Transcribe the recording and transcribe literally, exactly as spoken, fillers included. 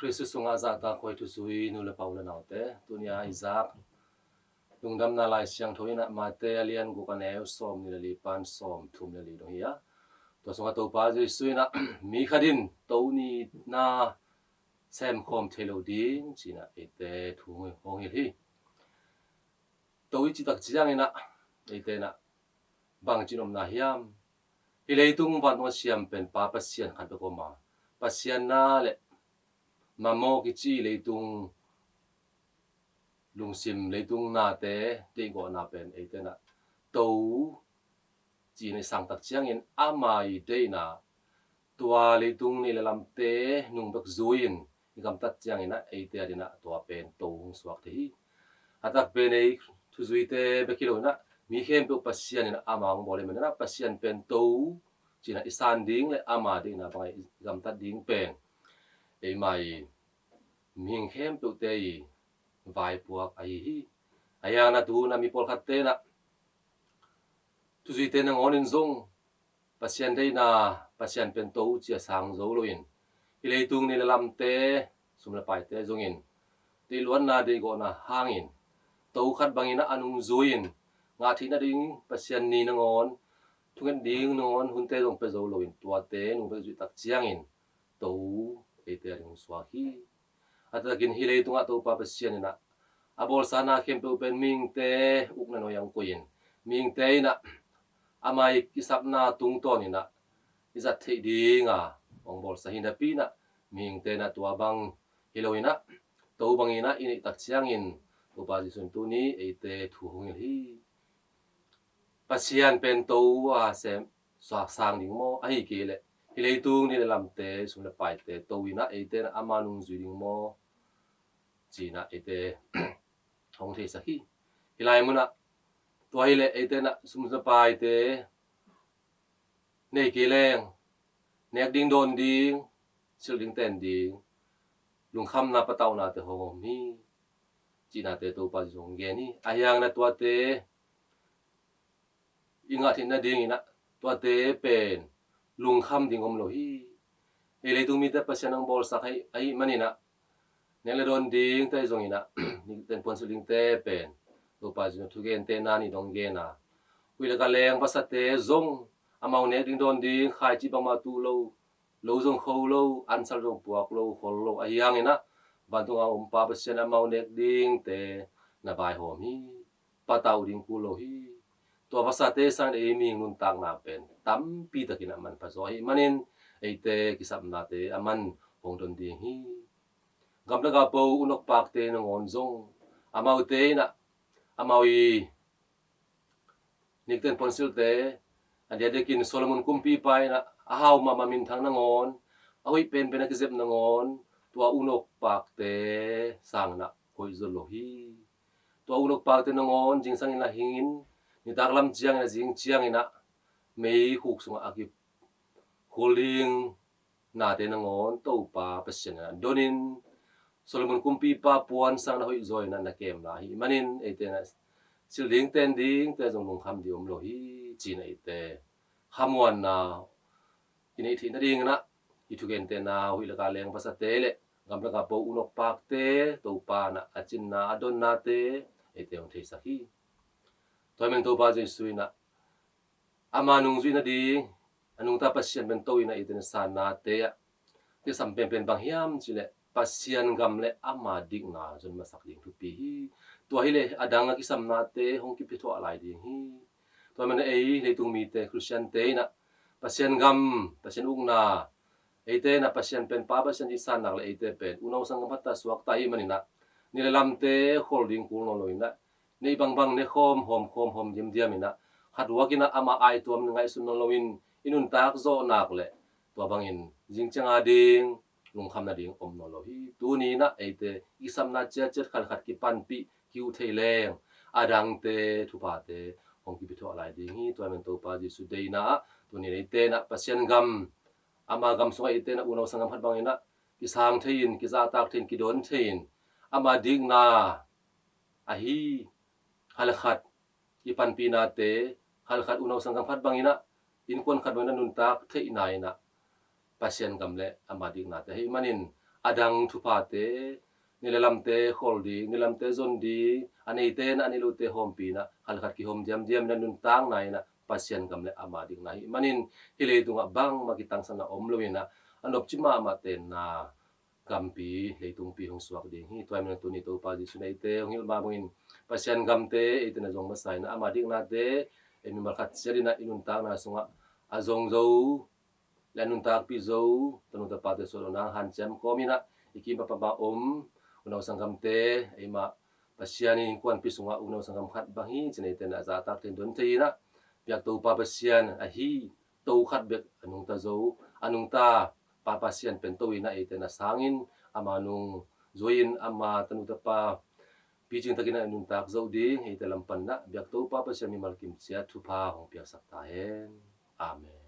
Khristu sungah zahtak huai thuzui nu le pa u le naute, tuni-a i zak Lungdamna Lai Siangtho in ah Mate a lian guk a neu sawmnih le li pan sawmthum le li dong hi a, tua sungah Topa Jesu in ah mi khat in to nihna semkhawm thei lo ding ci-in ah eite thu hong hilh hi. To i cih tak ciangin ah eite in ah bangci in omna hiam? Hih leitung vantung a siam pen Pa Pasian khat bek om a, Pasian na le Mammon kici leitung lungsim, leitung nate deihgawhna pen eite in ah to ci-in i sang tak ciangin ama i deihna, tua leitung neih le lamte nung bek zui-in i gamtat ciangin ah eite adingin ah tua pen to hong suak thei hi. A tak pen ei thuzuite bek hi lo in ah mi khempeuh Pasian in ama hong bawl ahih manin ah Pasian pen to ci-in ah i san ding le ama deihna bangin i gamtat ding pen eima i mihing khempeuhte i vaipuak ahi hi. Ahi hangin ah tu hun ah mi pawlkhatte in ah thuzuite nangawn in zong Pasian deihna, Pasian pen to ci-a sang zo loin, hih leitung neih le lamte, sum le paite zongin deihluatna, deihgawhna hangin to khat bangin ah a nungzui-in ngah theih nading Pasian ni nangawn, thunget ding nangawn hunte zong pia zo loin tuate nung bek zuih tak ciangin to eite ading hong suak hi. A taktakin hih leitungah Topa Pasian in ah a bawlsa na khempeuh pen mihingte ukna nuai-ah hong koih in, mihingte in ah ama i kisapna tungtawn in ah i zat theih dinga hong bawlsa hi napi in ah mihingte in ah tua bang hi lo in ah to bangin ah i neih tak ciangin Topa Jesu in tuni eite thu hong hilh hi. Pasian pen to a sem, suak sang ding maw, ahi kei leh hih leitung neih le lamte, sum le paite to in ah eite in ah ama nungzui ding maw ci-in ah eite hong theisak hi. Hih lai munah tua hi leh eite in ah sum le paite nei kei leng nek ding, dawn ding, silh ding, ten ding, lungkhamna, patauhnate hong om hi cihnate Topa Jesu hong gen hi. Ahi hangin ah tuate i ngah theih nadingin ah tuate pen lungkham ding om lo hi. Hih leitung mite Pasian hong bawlsak ahi, ahih manin ah nek le dawn dingte zongin ah nikten puansilh dingte pen Topa Jesu thugentehna nih dong gen a, huih le ka leng vasate zong amau nek ding dawn ding khaici bangmah tuh lo, lo zong kho lo, ansal zong puak lo, khol lo, ahi hangin ah vantunga om Pa Pasian amau nek dingte na vaihawm hi, patauh ding kul lo hi. Tua vasate sangin ei mihing nuntakna pen tampi takin ah manpha zaw ahih manin eite kisapnate aman hong don ding hi. Gamlak a po unok pakte nangawn zong amaute in ah amau i nikten puansilhte, a diakdiakin Solomon kumpipa in ah a hau mahmah minthang nangawn, a hoih penpen a kizep nangawn tua unok pakte sangin ah hoih zaw lo hi. Tua unok pakte nangawn zingsangin a hingin, nitak lam ciangin a zing ciangin ah meikhuk sungah a kikhul ding nate nangawn Topa Pasian in ah donin, Solomon kumpipa puan sangin a hoih zaw in ah na kem lai ahih manin eite in ah silh ding, ten dingte zong lungkham ding om lo hi ci-in ah eite khamuanna i neih theih nadingin ah hih thugentehna huih le ka leng vasate le gamlak a po unok pakte Topa in ah a cinna, a donnate eite hong theisak hi. Tua ahih manin Topa Jesu in ah ama nungzui nading, a nungta Pasian pen to in ah eite in a sannate ah kisam penpen bang hiam cih leh Pasian gam le ama dikna zon masak ding thupi hi. Tua hi leh a dang a kisamnate hong kipia thuah lai ding hi. Tua ahih manin ei leitung mite, Khristiante in ah Pasian gam, Pasian ukna, eite in ah Pasian pen Pa Pasian i san nak leh eite pen unau sanggam khat a suakta ahih manin ah neih le lamte khol ding kul nawn lo in ah neih bangbang ne khawm, hawm khawm, hawm diamdiam in ah khat vuak in ah amah aituam ngaihsun nawn loin i nuntak zawh nak leh tua bangin zing ciang a ding lungkham nading om nawn lo hi. Tuni in ah eite i kisapna ciatciat khat le khat kipanpih, ki-uh thei leng a dangte thuphate hong kipia thuah lai ding hi. Tua ahih manin Topa Jesu deihna ah tuni in eite in ah Pasian gam, ama gam sungah eite in ah unau sanggam khat bangin ah kisang thei-in, kizahtak thei-in, kidawn thei-in, ama dikna ahi khat le khat kipanpihnate, khat le khat unau sanggam khat bangin ah, innkuan khat bangin ah nuntak theihna in ah Pasian gam le ama diknate ahih manin a dang thuphate, ni le lamte khol ding, ni lamte zon ding, a neite in a nei lote hawmpi in ah, khat le khat kihawm diamdiam in ah, nuntakna in ah Pasian gam le ama dikna ahih manin, hih leitungah bangmah kitangsakna om lo in ah, a nopci mahmah tenna gampi, leitungpi hong suak ding hi. Tua ahih manin tuni Topa Jesuh in eite hong hilh mah bangin, Pasian gamte eite in ah zong masa in ah, ama diknate ei mimal khat ciat in ah i nuntakna sungah a zong zo le a nuntakpih zo tanu tapate suah lo nang hanciam kawm in ah, i kim papa om unau sanggamte, eimah Pasian in innkuanpih sungah unau sanggam khat bang hi ci-in eite in ah zahtakte in don thei in ah, biak Topa Pasian ahi To khat bek a nungta zo, a nungta Pa Pasian pen To in ah eite in ah sangin, ama nung zui-in, ama tanu tapa picing takin ah i nuntak zo ding, eite lam pan in ah biak Topa Pasian mimal kim ciat thupha hong piaksak ta hen. Amen.